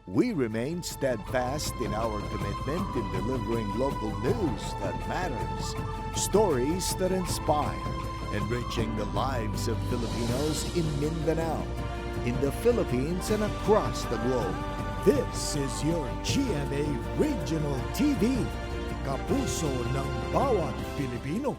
We remain steadfast in our commitment in delivering local news that matters, stories that inspire, enriching the lives of Filipinos in Mindanao, in the Philippines, and across the globe. This is your GMA Regional TV, kapuso ng bawat Pilipino.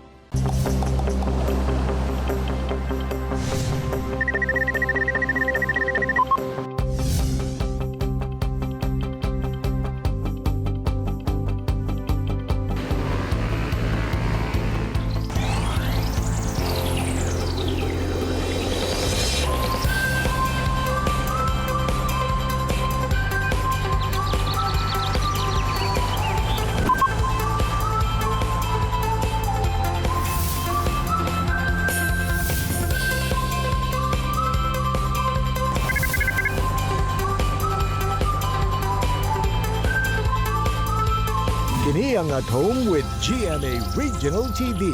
Kini ang At Home with GMA Regional TV.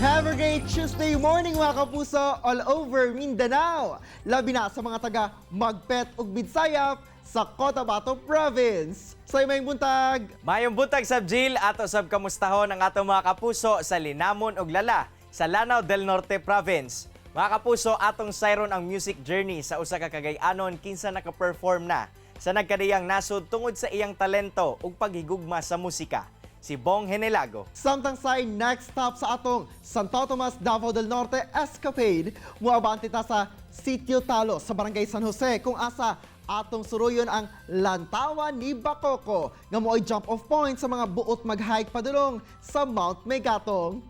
Have a great Tuesday morning, mga kapuso, all over Mindanao. Labi na sa mga taga Magpet ug Midsayap sa Cotabato Province. Say maayong buntag! Maayong buntag sab, Jill, ato sab kamustahon ang atong mga kapuso sa Linamon ug Lala sa Lanao del Norte Province. Mga kapuso, atong sayron ang music journey sa usa ka Cagay-anon kinsa naka-perform na sa nagkadiyang nasod tungod sa iyang talento ug paghigugma sa musika. Si Bong Henelago. Samtang sa next stop sa atong Santo Tomas, Davao del Norte escapade, muabante ta sa Sitio Talo sa Barangay San Jose kung asa atong suruyon ang Lantawan ni Bakoko nga mo'y jump off point sa mga buot mag-hike padulong sa Mount Megatong.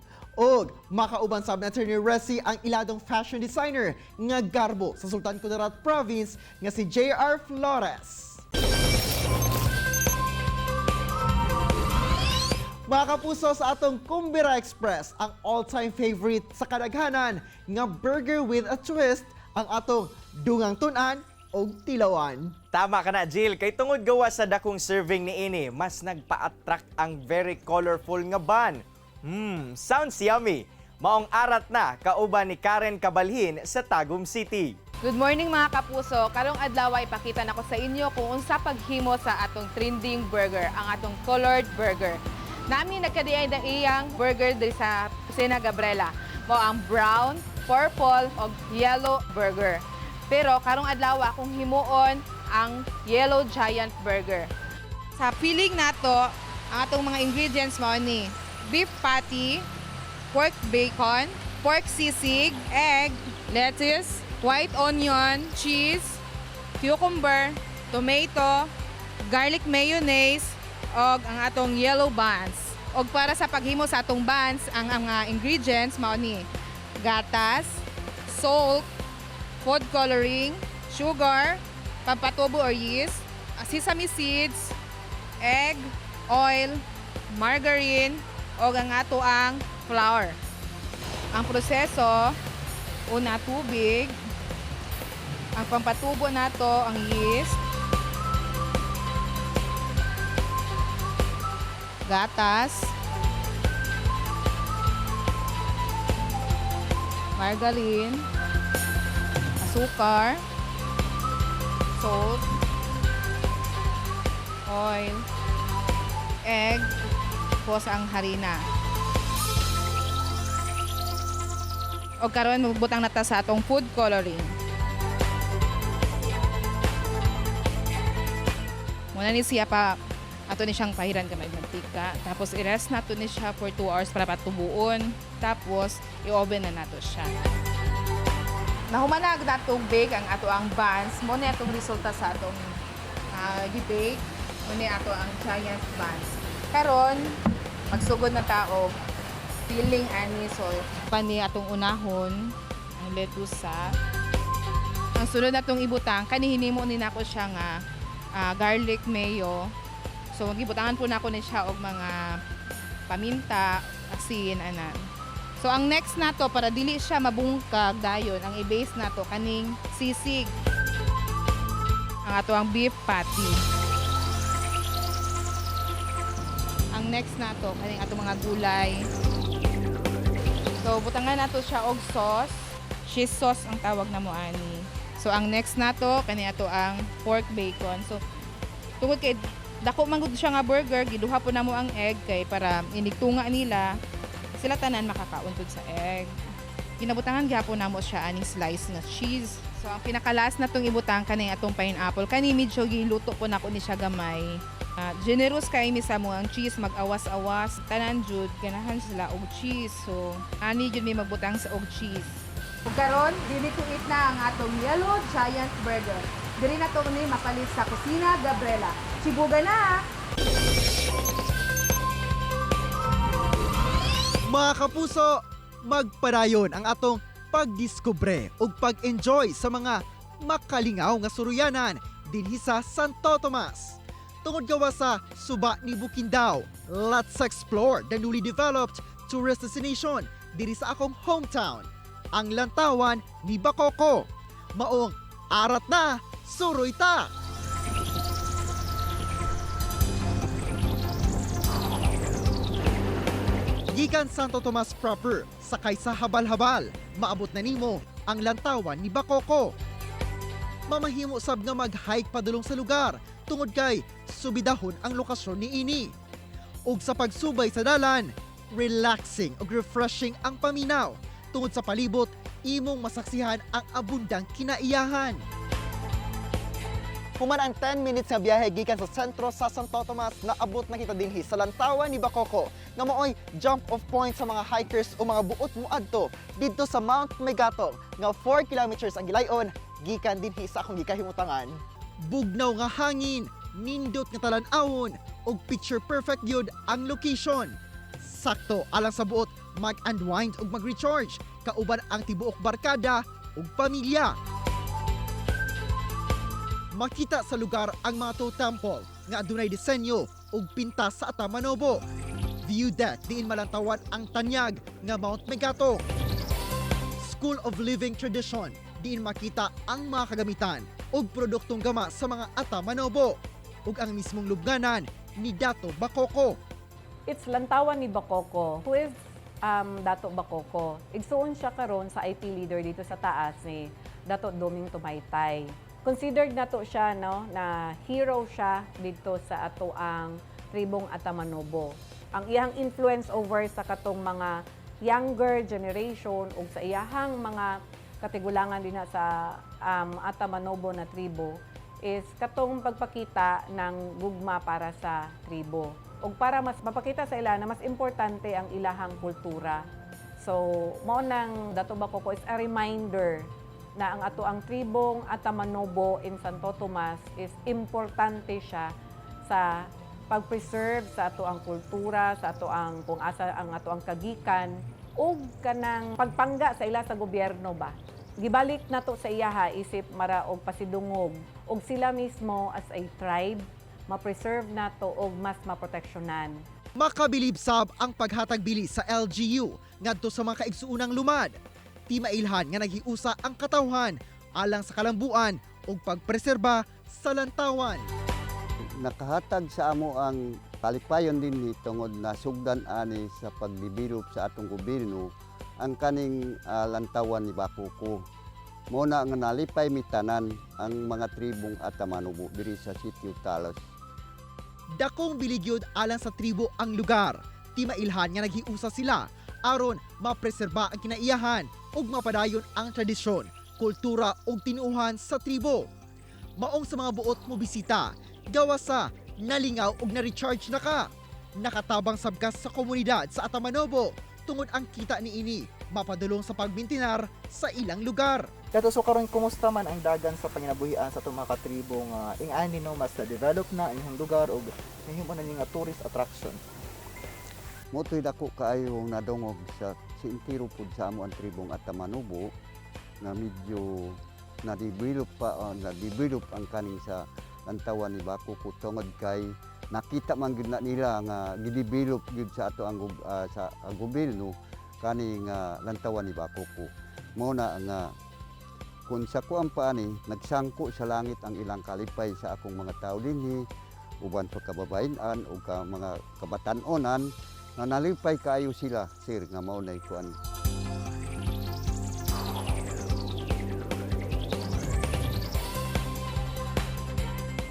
Og makauban sab ni Attorney Resi ang iladong fashion designer nga garbo sa Sultan Kudarat Province nga si JR Flores. Mga kapuso, sa atong Kumbira Express, ang all-time favorite sa kadaghanan nga burger with a twist, ang atong dungang tun-an og tilawan. Tama ka na, Jill. Kay tungod gawa sa dakong serving ni ini, mas nagpa-attract ang very colorful nga bun. Sounds yummy. Maong arat na kauban ni Karen Cabalhin sa Tagum City. Good morning, mga kapuso. Karong adlaw ay ipakita nako sa inyo kung unsa paghimo sa atong trending burger, ang atong colored burger. Nami nagkadiay-daiyang burger diri sa Kusina Gabriela. Mao ang brown, purple ug yellow burger. Pero karong adlaw akong himuon ang yellow giant burger. Sa filling nato, ang atong mga ingredients mao ni beef patty, pork bacon, pork sisig, egg, lettuce, white onion, cheese, cucumber, tomato, garlic mayonnaise, og ang atong yellow buns. Og para sa paghimo sa atong buns, ang mga ingredients mao ni gatas, salt, food coloring, sugar, pampatubo or yeast, sesame seeds, egg, oil, margarine, o ang ato ang flour. Ang proseso, una, tubig, ang pampatubo nato ang yeast, gatas, margarine, asukar, salt, oil, egg, tapos ang harina. O karon magbutang na ta sa atong food coloring. Muna ni siya pa ato ni siyang pahiran gamay mantika. Tapos i-rest nato ni siya for 2 hours para patubuon. Tapos i-oven na nato siya. Nahuman na natong bake ang ato ang buns. Mo ni atong resulta sa atong gi-bake. Mo ni ato ang giant buns. Karon magsugod na ta og filling ani, so pani atong unahon ang lettuce sa ang sunod natong ibutang kani hinimo ni nako siya nga garlic mayo. So gibutangan po nako ni siya og mga paminta, asin, ana. So ang next nato para dili siya mabungkag dayon, ang i-base nato kaning sisig. Ang ato ang beef patty. Ang next nato kaning ato mga gulay. So butangan nato siya og sauce. Cheese sauce ang tawag na mo ani. So ang next nato kani ato ang pork bacon. So Tungod kay dako man gud siya nga burger, giduha po namo ang egg kay para inigtunga nila sila tanan makakaon pud sa egg. Ginabutangan gyapon namo siya aning slice nga cheese. So ang pinaka-last na tong ibutang kani atong pineapple. Kani medyo giluto po nako ni siya gamay. Generous kay mi sa mo ang cheese, mag-awas-awas. Tanan jud ganahan sila og cheese. So ani jud mi magbutang sa og cheese. Ug karon, dili to eat na ang atong Yellow Giant Burger. Diri na to ni mapalit sa Kusina Gabriela. Chibuga na! Mga kapuso, magpadayon ang atong pagdiskubre ug pag-enjoy sa mga makalingaw nga suruyanan dinhi sa Santo Tomas. Tungod gawa sa Suba ni Bukindao, let's explore the newly developed tourist destination diri sa akong hometown, ang Lantawan ni Bacoco. Maong arat na, suroy ta! Gikan Santo Tomas proper, sakay sa habal-habal, maabot na nimo ang Lantawan ni Bacoco. Mamahimo sab nga mag-hike padulong sa lugar tungod kay subidahon ang lokasyon niini. Ug sa pagsubay sa dalan, relaxing ug refreshing ang paminaw tungod sa palibot imong masaksihan ang abundang kinaiyahan. Human ang 10 minutes nga biyahe gikan sa sentro sa Santo Tomas, naabot na kita dinhi sa Lantawan ni Bacoco nga maoy jump off point sa mga hikers o mga buot moadto didto sa Mount Megatong nga 4 kilometers ang gilayon gikan dinhi sa akong gikahimutangan. Bugnaw nga hangin, nindot nga talan-awon ug picture perfect gyud ang location. Sakto alang sa buot mag-unwind ug mag-recharge kauban ang tibuok barkada ug pamilya. Makita sa lugar ang mga two temple nga adunay disenyo ug pinta sa Atamanobo. View deck diin malantawan ang tanyag nga Mount Megatong. School of Living Tradition diin makita ang mga kagamitan ug produktong gama sa mga Atamanobo ug ang mismong lubnganan ni Dato Bacoco. It's Lantawan ni Bacoco, who is Dato Bacoco. Igsuon siya karon sa IP leader dito sa taas ni Dato Doming Tumaytay. Considered na to siya, no, na hero siya dito sa ato ang tribong Atamanobo. Ang iyang influence over sa katong mga younger generation ug sa iyahang mga katigulangan din na sa Atamanobo na tribo is katong pagpakita ng gugma para sa tribo. Ug para mas mapakita sa ila na mas importante ang ilahang kultura. So, mao nang Dato Bacoco is a reminder na ang ato ang tribong Atamanobo in Santo Tomas is importante siya sa pag-preserve sa ato ang kultura, sa ato ang kung asa ang ato ang kagikan ug kanang pagpangga sa ila sa gobyerno ba. Gibalik nato sa iyaha isip mara og pasidungog og sila mismo as a tribe ma-preserve nato og mas maproteksyonan. Makabilib sab ang paghatag bili sa LGU ngadto sa mga kaigsuonang lumad. Di mailhan nga naghiusa ang katawhan alang sa kalambuan ug pagpreserba sa lantawan. Nakahatag sa amo ang kalipayon din ni tungod na sugdan ani sa pagdevelop sa atong gobyerno ang kaning lantawan ni Bacoco. Mo na nga nalipay mi tanan ang mga tribong Atamanubo diri sa Sitio Talos. Dakong biligyod alang sa tribo ang lugar. Di mailhan nga naghiusa sila aron mapreserba ang kinaiyahan ug mapadayon ang tradisyon, kultura ug tinuohan sa tribo. Maong sa mga buot mo bisita, gawa sa nalingaw ug na-recharge na ka. Nakatabang sabkas sa komunidad sa Atamanobo tungod ang kita niini mapadulong sa pagmintinar sa ilang lugar. Dato, so karon kumusta man ang dagan sa panginabuhian sa atong mga katribo nga ing-ani, no, mas na-develop na ang inyong lugar ug nahimo na ni nga tourist attraction? Mo to'y dako kaayo nadungog sa sintiro pud sa amo ang tribong Atamanubo nga medyo na-develop pa, na-develop ang kaning sa lantawan ni Bacoco tungod kay nakita man gyud na nila nga gidevelop gyud sa ato ang sa ang gobyerno kani nga lantawan ni Bacoco. Mao na nga kung sa kuang pa ani nagsangko sa langit ang ilang kalipay sa akong mga tao dinhi uban sa kababayen-an o ka mga kabatan-onan na nalipay kaayo sila, sir, nga mao nay kuan.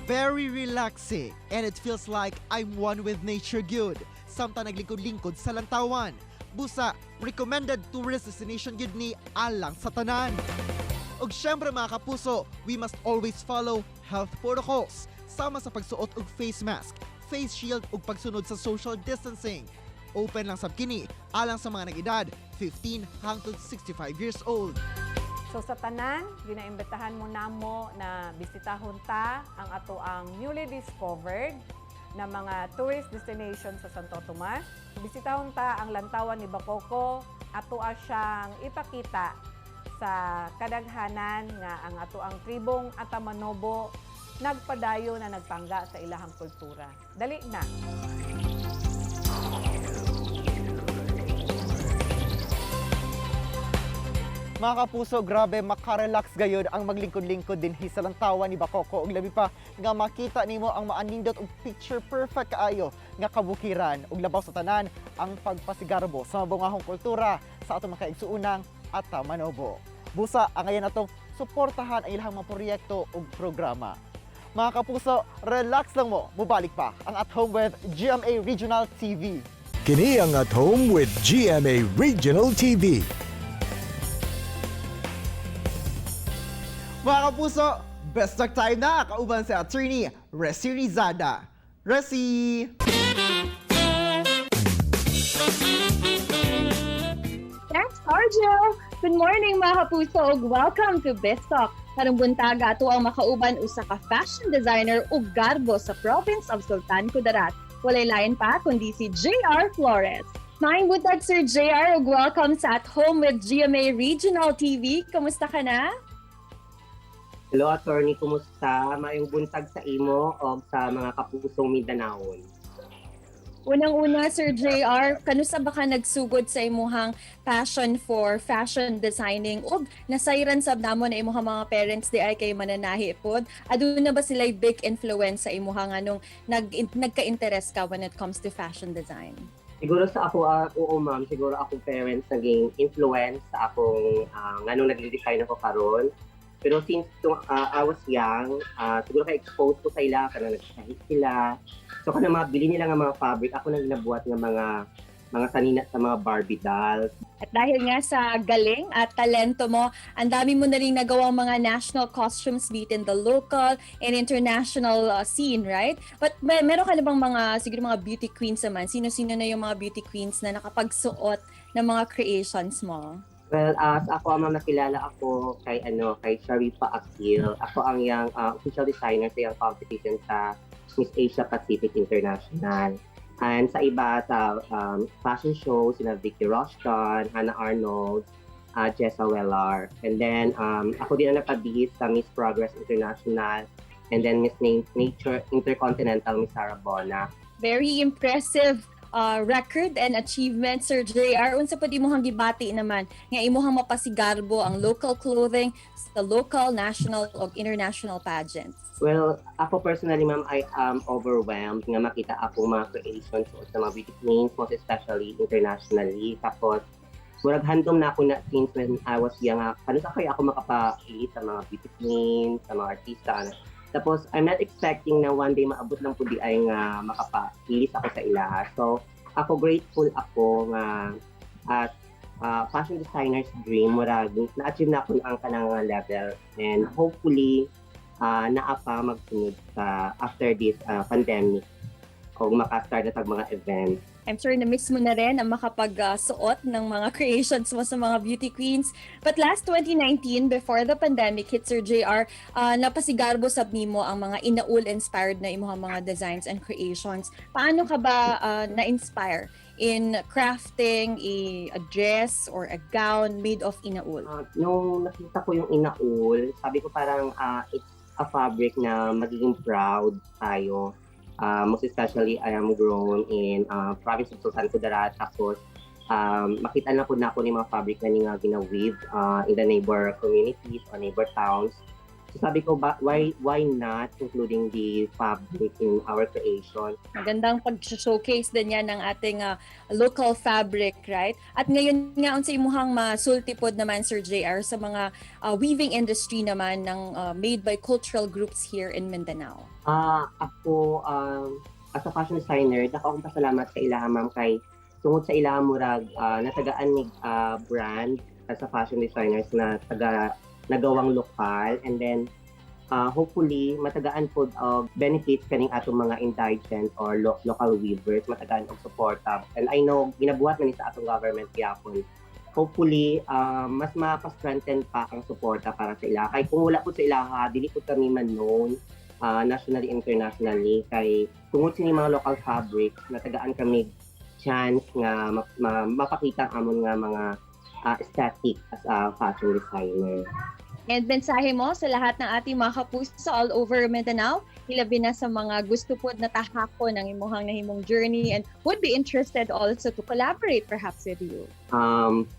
Very relaxing and it feels like I'm one with nature gyud. Samtang naglingkod-lingkod sa lantawan. Busa, recommended tourist destination gyud ni alang sa tanan. Ug syempre, mga kapuso, we must always follow health protocols sama sa pagsuot og face mask, face shield ug pagsunod sa social distancing. Open lang sab kini alang sa mga nag-edad 15 hangtod 65 years old. So sa tanan, ginaimbitahan mo namo na bisitahon ta ang ato ang newly discovered na mga tourist destination sa Santo Tomas. Bisitahon ta ang Lantawan ni Bacoco, ato siyang ipakita sa kadaghanan nga ang ato ang tribong Ata-Manobo nagpadayo na nagpangga sa ilahang kultura. Dali na! Mga kapuso, grabe makarelax gayud ang maglingkod-lingkod dinhi sa Lantawan ni Bacoco ug labi pa nga makita nimo ang maanindot og picture perfect kaayo nga kabukiran ug labaw sa tanan ang pagpasigarbo sa mabungahong kultura sa atong mga kaigsuonang Ata-Manobo. Busa angayan atong suportahan ang ilang mga proyekto ug programa. Mga kapuso, relax lang mo, mubalik pa ang At Home with GMA Regional TV. Kini ang At Home with GMA Regional TV. Mga kapuso, best talk time na kauban si Attorney Resi Rizada. Resi! Thanks, Arjo! Good morning, mga kapuso, ug welcome to Best Talk. Karong buntaga ato ang makauban usa ka fashion designer ug garbo sa province of Sultan Kudarat. Walay lain pa kundi si JR Flores. Maayong buntag, Sir JR, ug welcome sa At Home with GMA Regional TV. Kamusta ka na? Hello, Attorney, kumusta? Maayong buntag sa imo o sa mga kapusong Mindanaon. Unang-una, Sir JR, kanusa ba ka nagsugod sa imuhang passion for fashion designing ug nasayran sab namo na imuhang mga parents di ay kay mananahi pod? Aduna ba sila big influence sa imuhang anong nagka-interest ka when it comes to fashion design? Siguro sa ako, oo ma'am, siguro akong parents naging influence sa akong nganong nagde-design ako karon. Pero since I was young, siguro kay exposed ko sa ila, kanang nagsahi sila. So kanang mga bili nila nga mga fabric, ako nang ginabuhat nga mga sanina sa mga Barbie dolls. At dahil nga sa galing at talento mo, ang dami mo na rin nagawang mga national costumes, be it in the local and international scene, right? But meron ka na bang mga, siguro mga beauty queens naman? Sino-sino na yung mga beauty queens na nakapagsuot ng mga creations mo? Well, as ako ang nakilala ako kay ano kay Sharifa Akil. Ako ang yang official designer sa iyang competition sa Miss Asia Pacific International. And sa iba sa fashion show sina Vicky Roshton, Hannah Arnold, Jessa Wellar. And then ako din ang napabihis sa Miss Progress International and then Miss Nature Intercontinental, Miss Sarah Bona. Very impressive record and achievement, Sir JR. Unsa pa imong gibati naman nga imuhang mapasigarbo ang local clothing sa local, national ug international pageants? Well, ako personally, ma'am, I am overwhelmed nga makita akong mga creations sa mga beauty queens, most especially internationally. Tapos, murag handom na ako na since when I was young. Kano sa kaya ako makapailit sa mga beauty queens, sa mga artista. Ano. Tapos, I'm not expecting na one day maabot lang po di ay nga makapailis ako sa ilaha. So, ako grateful ako nga as fashion designer's dream, murag na-achieve na ako ang kanang level. And hopefully, naa pa magsunod sa after this pandemic kung makastart na tag mga events. I'm sure na-miss mo na rin ang makapag-suot ng mga creations mo sa mga beauty queens. But last 2019, before the pandemic hit, Sir JR, napasigarbo sab nimo ang mga inaul-inspired na imuhang mga designs and creations. Paano ka ba na-inspire in crafting a dress or a gown made of inaul? Nung nakita ko yung inaul, sabi ko parang it's a fabric na magiging proud tayo. Most especially, I am grown in province of Sultan Kudarat. Tapos, makita na po na ako ni mga fabric na nga gina-weave in the neighbor communities or neighbor towns. So sabi ko ba, why not including the fabric in our creation? Magandang pag-showcase din yan ng ating local fabric, right? At ngayon nga, unsa imuhang masulti pod naman, Sir JR, sa mga weaving industry naman ng made by cultural groups here in Mindanao? Ah, ako, as a fashion designer, dako akong pasalamat sa ilaha, ma'am, kay tungod sa ilaha murag natagaan ni brand as a fashion designers na taga nagawang lokal, and then hopefully matagaan pod og benefits kaning atong mga indigent or local weavers, matagaan og suporta, and I know ginabuhat man ni sa atong government gyapon. Hopefully mas mapa-strengthen pa ang suporta para sa ilaha, kay kung wala pud sa ilaha, dili pud kami man known nationally, internationally, kay tungod sini mga local fabrics, natagaan kami chance nga mapakita ang amon nga mga aesthetic as a fashion designer. And mensahe mo sa lahat ng ating mga kapuso all over Mindanao, hilabi na sa mga gusto po na tahakon ang imuhang nahimong journey and would be interested also to collaborate perhaps with you.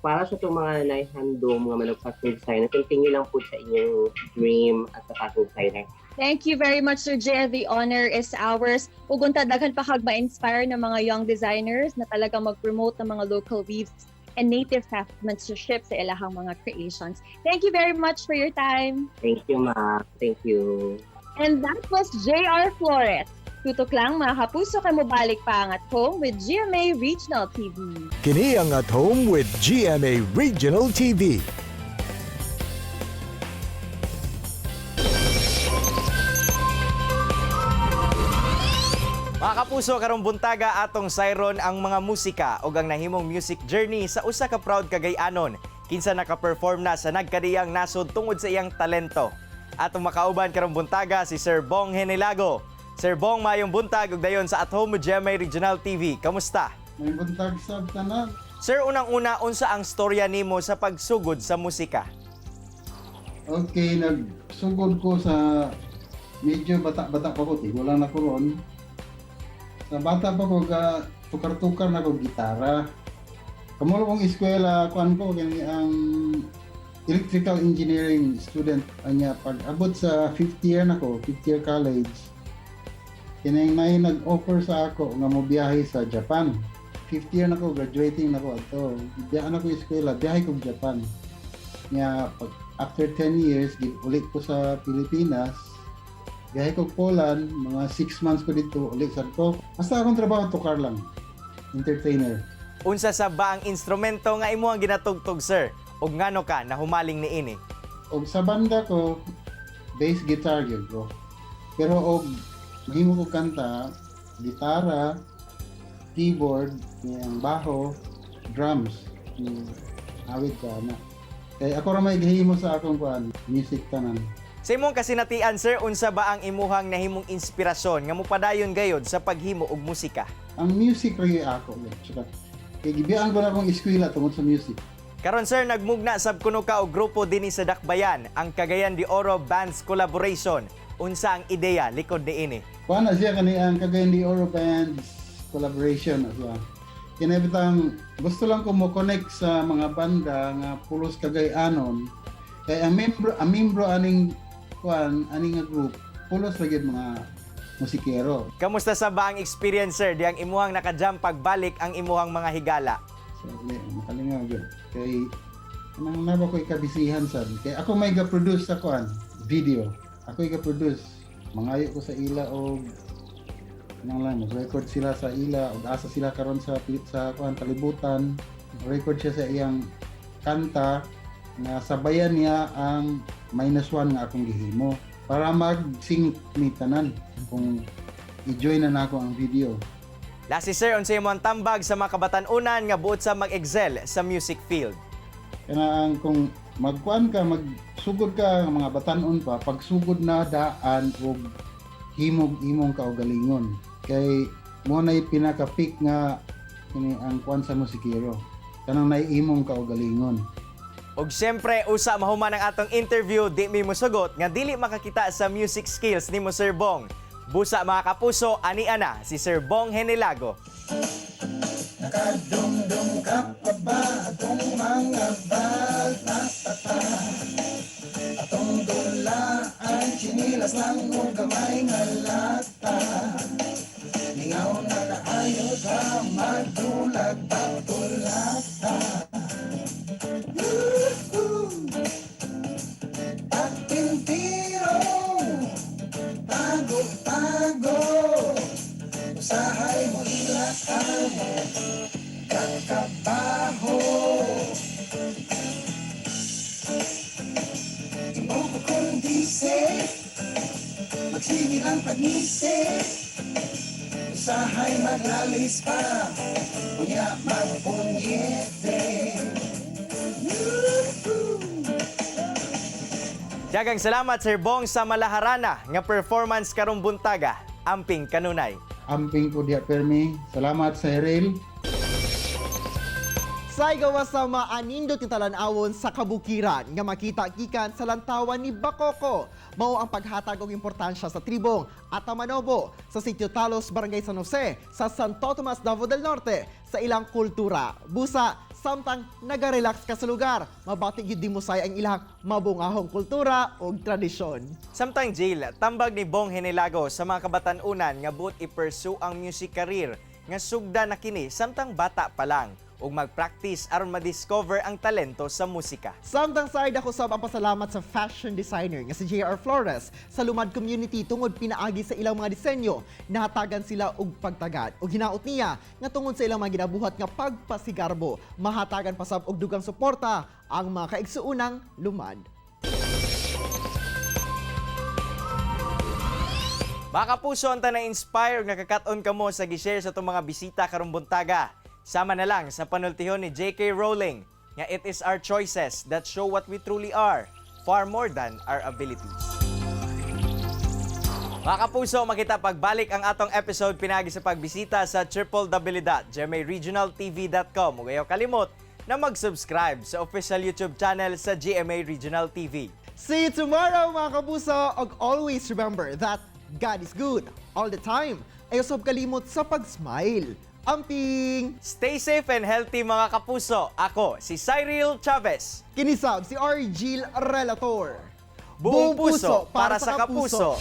Para sa itong mga naihandom nga manag fashion designer, continue lang po sa inyong dream as a fashion designer. Thank you very much, Sir JR. The honor is ours. Ug unta daghan pa kag ma-inspire ng mga young designers na talagang mag-promote ng mga local weaves and native craftsmanship sa ilahang mga creations. Thank you very much for your time. Thank you, ma'am. Thank you. And that was JR Flores. Tutok lang, mga kapuso, kay mobalik pa ang At Home with GMA Regional TV. Kini ang At Home with GMA Regional TV. Mga kapuso, karong buntaga atong sayron ang mga musika ug ang nahimong music journey sa usa ka proud Cagayanon kinsa naka-perform na sa nagkadiyang nasod tungod sa iyang talento. Atong makauban karong buntaga si Sir Bong Henilago. Sir Bong, mayong buntag ug dayon sa At Home with GMA Regional TV. Kamusta? May buntag sab tanan. Sir, unang-una, unsa ang storya nimo sa pagsugod sa musika? Okay, nagsugod ko sa medyo bata-bata pa ko, tigulang na ko ron. Sa bata pa ko, ga, tukar-tukar na ko gitara. Kamulo kong eskwela, kuan ko, kani ang electrical engineering student. Anya, pag abot sa fifth year na ko, fifth year college, kining may nag-offer sa ako nga mobiyahe sa Japan. Fifth year na ko, graduating na ko ato. Biyaan ako eskwela, biyahe ko Japan. Nya, pag after 10 years, ulit ko sa Pilipinas, biyahe ko Poland, mga 6 months ko dito, ulit sa ko. Basta akong trabaho, tukar lang. Entertainer. Unsa sa ba ang instrumento nga imo ang ginatugtog, sir? Ug ngano ka nahumaling niini? Og sa banda ko, bass guitar gyud ko. Pero og mahimo ko kanta, gitara, keyboard, ang baho, drums, awit ka na. Kay ako ra may gihimo sa akong kuan, music tanan. Sa imong kasinatian, sir, unsa ba ang imuhang nahimong inspirasyon nga mopadayon gayod sa paghimo og musika? Ang music ra gyud ako. Yun. Tsaka, kay gibiyaan ko na akong eskwela tungod sa music. Karon sir, nagmugna sab kuno ka og grupo dinhi sa Dakbayan, ang Cagayan de Oro Bands Collaboration. Unsa ang ideya likod niini? Kuan na siya kani ang Cagayan de Oro Bands Collaboration na siya. Kinabitang gusto lang ko mo connect sa mga banda nga pulos Cagayanon. Kay ang membro aning kuan aning nga group pulos ra gyud mga musikero. Kamusta sa ba ang experience, sir, diyang imuhang nakajam pagbalik ang imuhang mga higala? So, di, makalingaw gyud. Kay anang naba ko'y kabisihan sad. Kay ako may ga-produce sa kuan video. Ako ga-produce. Mangayo ko sa ila og anang lang record sila sa ila og asa sila karon sa kuan kalibutan. Record siya sa iyang kanta nga sabayan niya ang -1 nga akong gihimo para mag-sync ni tanan kung i-join na nako ang video. Lasi sir, unsa imong tambag sa mga kabatan-unan nga buot sa mag-excel sa music field? Kana ang kung magkuan ka, magsugod ka ang mga batanon pa, pagsugod na daan og himog imong kaugalingon. Kay mo nay pinaka-peak nga kini ang kuan sa musikero. Kanang nay imong kaugalingon. Og siyempre, usa mahuman ang atong interview, di mi mosugot nga dili makakita sa music skills nimo, Sir Bong. Busa, mga kapuso, ani ana si Sir Bong Henilago. Nakadumdum ka pa ba atong mga bata pa? Atong dulaan. Tsinelas lang o gamay nga lata. Lingaw na kaayo sa magdulag batulata. Woohoo! Patintiro, tago-tago. Usahay mo ila ang kakabaho. Imo ko kundi safe, magsige lang pagngisi. Usahay maglalis pa, unya magpunyete. Woohoo! Daghang salamat, Sir Bong, sa malaharana nga performance karong buntaga. Amping kanunay. Amping ko diha permi. Salamat, Cyril. Sa gawas sa maanindot nga talan-awon sa kabukiran nga makita gikan sa lantawan ni Bakoko. Mao ang paghatag og importansya sa tribong Ata Manobo sa Sitio Talos, Barangay San Jose sa Santo Tomas, Davao del Norte sa ilang kultura. Busa, samtang nagarelax ka sa lugar, mabati gyud mo say ang ilang mabungahong kultura ug tradisyon. Samtang Jill, tambag ni Bong Henilago sa mga kabatan-unan nga buot i-pursue ang music career nga sugda na kini samtang bata pa lang ug mag-practice aron ma-discover ang talento sa musika. Samtang side ako sab ang pasalamat sa fashion designer nga si JR Flores sa Lumad community tungod pinaagi sa ilang mga disenyo, nahatagan sila og pagtagad ug hinaot niya nga tungod sa ilang mga ginabuhat nga pagpasigarbo, mahatagan pa sab og dugang suporta ang mga kaigsuonang Lumad. Baka puso unta na-inspire ug nakakat-on kamo sa gi-share sa atong mga bisita karong buntaga. Sama na lang sa panultihon ni J.K. Rowling nga it is our choices that show what we truly are, far more than our abilities. Mga kapuso, makita pagbalik ang atong episode pinagi sa pagbisita sa www.gmaregionaltv.com. Ug ayaw kalimot na mag-subscribe sa official YouTube channel sa GMA Regional TV. See you tomorrow, mga kapuso! Ug always remember that God is good all the time. Ayaw sab kalimot sa pag-smile. Amping! Stay safe and healthy, mga kapuso. Ako si Cyril Chavez. Kini sab si Argil Relator. Buong puso para sa kapuso.